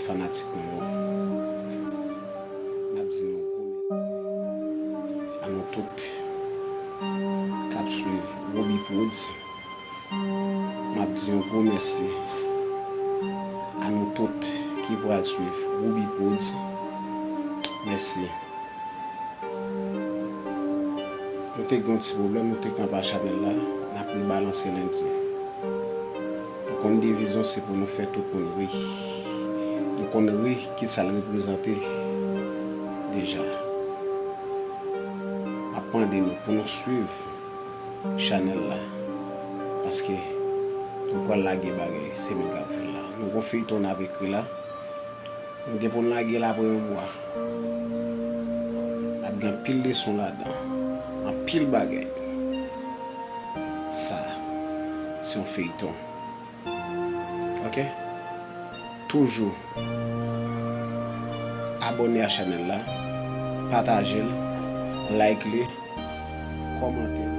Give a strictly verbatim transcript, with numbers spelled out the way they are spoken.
fanatik nou yo. N ap di nou gwo mèsi a nou tout k ap swiv Roby Prodz. M ap di yon gwo mèsi a nou tout ki pral swiv Roby Prodz. Mèsi. Nou te gen yon ti pwoblèm, nou te kanpe a chanèl la, n ap rebalanse lendi. Nou konn devizyon se pou nou fè tout moun ri. Nou konn ri kisa l reprezante deja. M ap mande nou pou nou swiv chanèl la, paske nou pral lage bagay semèn k ap vin la. Nou gon feyton n ap ekri la. Nou gen pou n lage l apre yon mwa. N ap gen anpil leson ladan. Anpil bagay. Sa, se yon feyton. Ok? Toujou abòne a chanèl la, pataje l, like li, kòmante l.